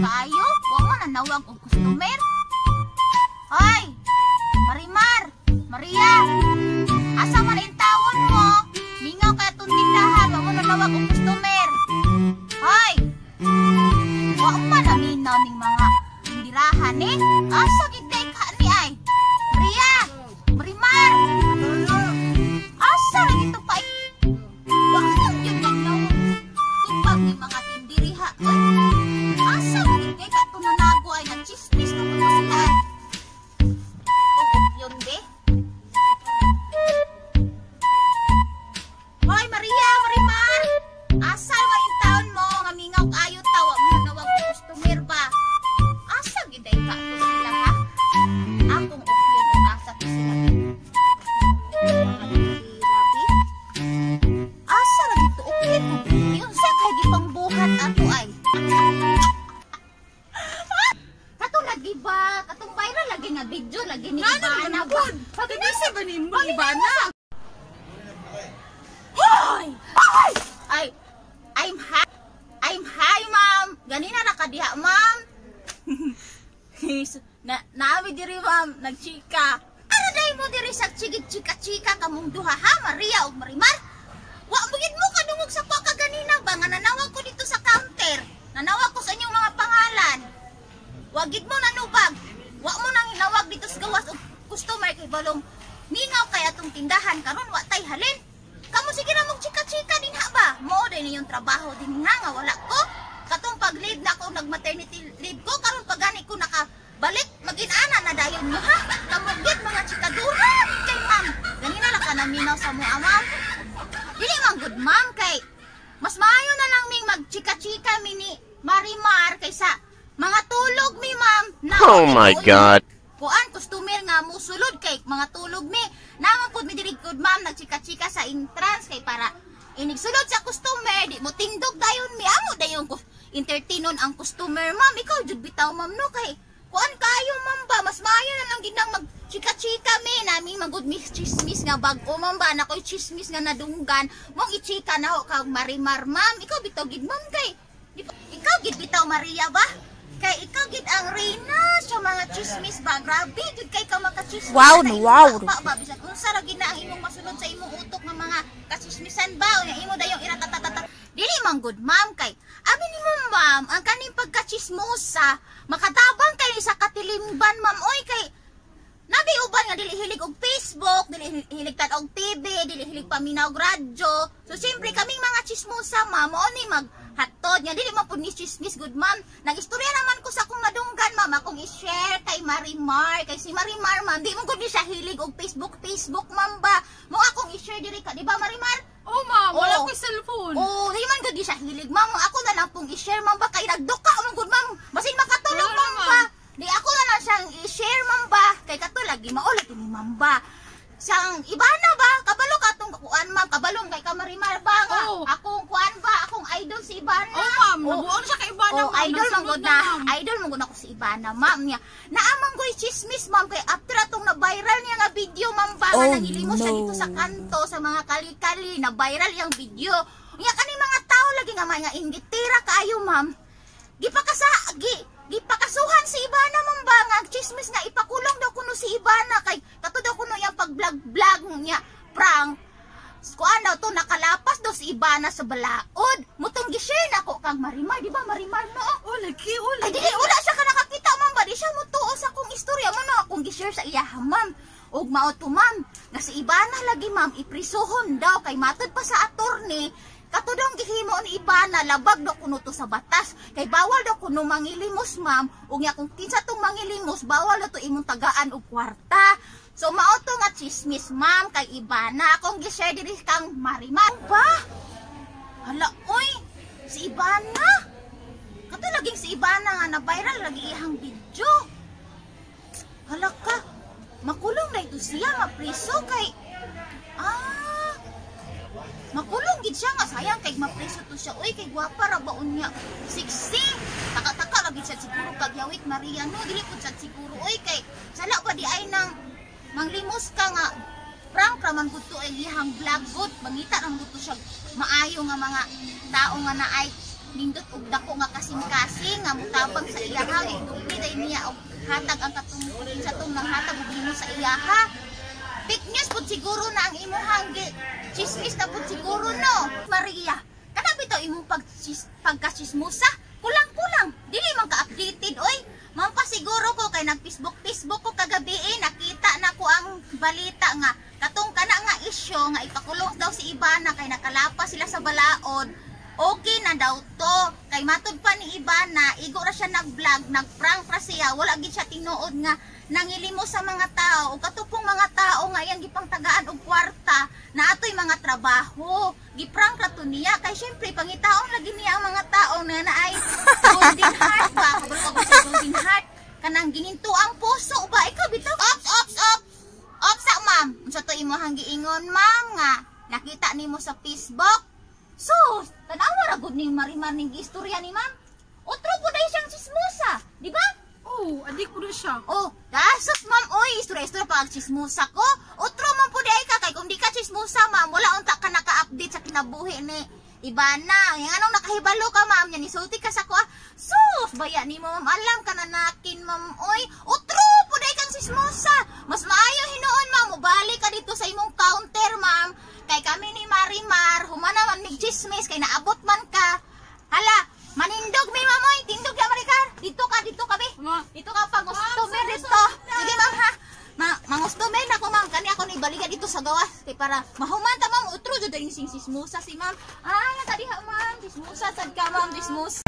Kaayo, wa man nanawag og customer. Hoy, Marimar, Maria, asa man intawon mo? Mingaw kay atong tindahan, wa mo nanawag og customer. Hoy, wa man naminaw ning mga tindirahan eh. Asa gid kay ka ni ay? Maria, Marimar, asa lagi to pa? Wa man yun nagnaw tubag ni mga tindiriha. Oy, asa gid kay ka tunanago ay nagchismis na po sila ay. Tungog yun be. Hoy Maria, Marimar, asa man yung taon mo nga mingaw kaayo ta, wa mo nanawag og customer ba? Asa gid ay ka to sila ha? Akong opyon og asa to sila be. Mga tindira be. Asa ra dito opyon ko? Unsa kay gipangbuhat ato ay? Katong lagi ba? Katong viral lagi nga video lagi ni Ngano Ivana naman ba? gud? Pagkabisa ba ni mo Ivana? Hoy! Ay! Ay! I'm hi. I'm hi, ma'am. Ganina ra ka diha, ma'am. Na naami diri, ma'am, nagchika. Ano day mo diri sa chigit chika-chika kamong duha ha, Maria ug Marimar? Wa mo gid mo kadungog sa kuha ka ganina ba nga nanawag ko dito sa counter. Nanawag ko sa inyong mga pangalan. Wa gid mo nanubag. Wa mo nang inawag dito sa gawas og customer kay balong mingaw kay atong tindahan karon wa tay halin. Kamo sige na mong chika-chika din ha ba? Mao day ninyong trabaho din ha nga wala ko. Katong pag-leave na ako, nag-maternity leave ko karon pag gani ko nakabalik magin-ana na dayon nyo ha. Kamo gid mga chikadura kay ma'am. Ganina lang ka naminaw sa mua, ma'am. Dili man good, ma'am, kay mas maayo na lang ming magchika-chika mi ni Marimar kaysa mga tulog mi, ma'am. Na Oh my God. Kuan customer nga musulod kay mga tulog mi. Naman pud mi diri good, ma'am, nagchika-chika sa entrance kay para inig sulod sa customer di mo tindog dayon mi, amo dayon ko entertainon ang customer, ma'am. Ikaw jud bitaw, ma'am, no, kay kuan kayo, ma'am ba, mas maayo na lang ginang mag chika-chika mi nami magud mi chismis nga bag-o, ma'am ba, nakoy chismis nga nadunggan mong ichika na ho kag Marimar, ma'am. Ikaw bitaw gid, ma'am, kay ikaw gid bitaw, Maria ba, kay ikaw gid ang reyna sa mga chismis ba. Grabe gid kay ka makachismis. Wow, na wow. Pa ba bisan unsa ra gid na ang imong masulod sa imong utok nga mga kachismisan ba, unya imo dayong iratatatata. Dili man good, ma'am, kay abi nimo, ma'am, ang kaning pagkachismosa makatabang kay sa katilimban, ma'am, oy, kay nabi uban nga dili hilig og Facebook, dili hilig tan og TV, dili hilig paminaw og radyo. So siyempre kaming mga chismosa, ma'am, mao ni maghatod nga dili man pud ni chismis good, ma'am. Nagistorya naman ko sa akong nadunggan, ma'am, akong i-share kay Marimar, kay si Marimar, ma'am, di man gud ni siya hilig og Facebook Facebook, ma'am ba. Mo akong i-share diri ka, di ba, Marimar? Oh ma'am, wala Oo. ko'y cellphone. Oh, di man gud ni siya hilig, ma'am. Ako na lang pong i-share, ma'am ba, kay nagduka man gud, ma'am. Basin makatulog, Wala, ma'am ma'am. ba. Di ako na lang siyang i-share, ma'am ba. Kay kato lagi mao lagi ni ma'am ba. Siyang iba na ba, kabalo ka atong kuan, ma'am, kabalong kay ka Marimar ba nga. Oo. Akong kuan ba, akong idol si Ivana. Oh ma'am, Oh. nabuon siya kay Ivana, Oh, ma'am. idol man Nagsunod gud na, ma'am. idol man gud ako si Ivana, ma'am niya. Naamang ko'y chismis, ma'am, kay after atong na viral niya nga video, ma'am ba, nga Oh, nangilimo siya no. dito sa kanto sa mga kali-kali, na viral yung video. Nya kani mga tao lagi nga mga inggitira kaayo, ma'am. Gipakasa gi gipakasuhan si Ivana, ma'am ba, nga chismis nga ipakulong daw kuno si Ivana kay kato daw kuno yang pag-vlog-vlog niya prank. Kuan daw to, nakalapas daw si Ivana sa balaod. Mutong gi-share na ko kang Marimar, di ba Marimar, no? Oh lagi, oh Ay lagi. dili wala siya ka nakakita, ma'am ba, di siya motuo sa akong istorya mo na akong gi-share sa iya, ma'am. Ug mao to, ma'am, nga si Ivana lagi, ma'am, iprisuhon daw kay matod pa sa attorney kato daw ang gihimo ni Ivana labag daw kuno to sa batas kay bawal daw kuno mangilimos, ma'am, ug nya kung kinsa tong mangilimos bawal daw to imong tagaan og kwarta. So mao to nga chismis, ma'am, kay Ivana akong gi-share diri kang Marimar ba. Hala oy, si Ivana. Kato laging si Ivana nga na viral lagi iyang video. Hala ka, makulong na ito siya, mapriso kay makulong gid siya nga sayang kay mapriso to siya. Uy, kay gwapa ra ba unya. Sexy. Taka-taka ra gid siya siguro kag yawit Maria no, dili pud siya siguro uy kay sala pa di ay nang manglimos ka nga prank ra man gud to ay iyang vlog gud. Mangita ra man gud to siya maayo nga mga tao nga naay nindot og dako nga kasing-kasing nga mutabang sa iyaha, idugli day niya og hatag ang katong sa tong nanghatag og limos sa iyaha. Fake news pud siguro na ang imuhang chismis na pud siguro, no, Maria? Kana bitaw imong pag pagkachismosa, kulang-kulang, dili man ka updated oy. Mao pa siguro ko kay nag Facebook Facebook ko kagabi eh, nakita na ko ang balita nga katong kana nga isyu nga ipakulong daw si Ivana kay nakalapas sila sa balaod. Okay na daw to. Kay matud pa ni Ivana, igo ra siya nag-vlog, nag-prank ra siya, wala gid siya tinuod nga nangilimo sa mga tao. Ug katupong mga tao nga iyang gipangtagaan og kwarta na atoy mga trabaho. Giprank ra to niya kay syempre pangitaon lagi niya ang mga tao na naay golden heart ba. Kabalo ka sa golden heart? Kanang gininto ang puso ba, ikaw bitaw. Ops, ops, ops. Ops sa, ma'am. Unsa to imong giingon, ma'am, nga nakita nimo sa Facebook? Sus, tanawa ra gud ni Marimar ning istorya ni ma'am. Otro po dahil siyang chismosa, di ba? Oh, adik po na siya. Oh, dasos, ma'am, oy, istorya-istorya pa ang chismosa ko. Otro man po diay ka kay kung di ka chismosa, ma'am, wala unta ka naka-update sa kinabuhi ni Ivana. Yung anong nakahibalo ka, ma'am, yan isulti ka sa ko. Ah. Sus, baya ni mo, ma'am, alam ka na nakin, ma'am, oy. Otro po diay kang chismosa. Mas maayo hinuon, ma'am, mubalik ka dito sa imong counter, ma'am. Kay kami ni Marimar, humana man mig chismis kay naabot man ka. Hala, manindog mi, ma'am, oy, tindog ya, Maricar. Dito ka, be. Ma, Dito ka pag customer dito. Sige, ma'am, ha. Ma mangustomer na ko, ma'am. Kani ako ni baliga dito sa gawas kay para mahuman ta, ma'am. Utro jud diri sing sismusa si ma'am. Ay, tadi ha, ma'am. Sismusa sad ka, ma'am, sismusa.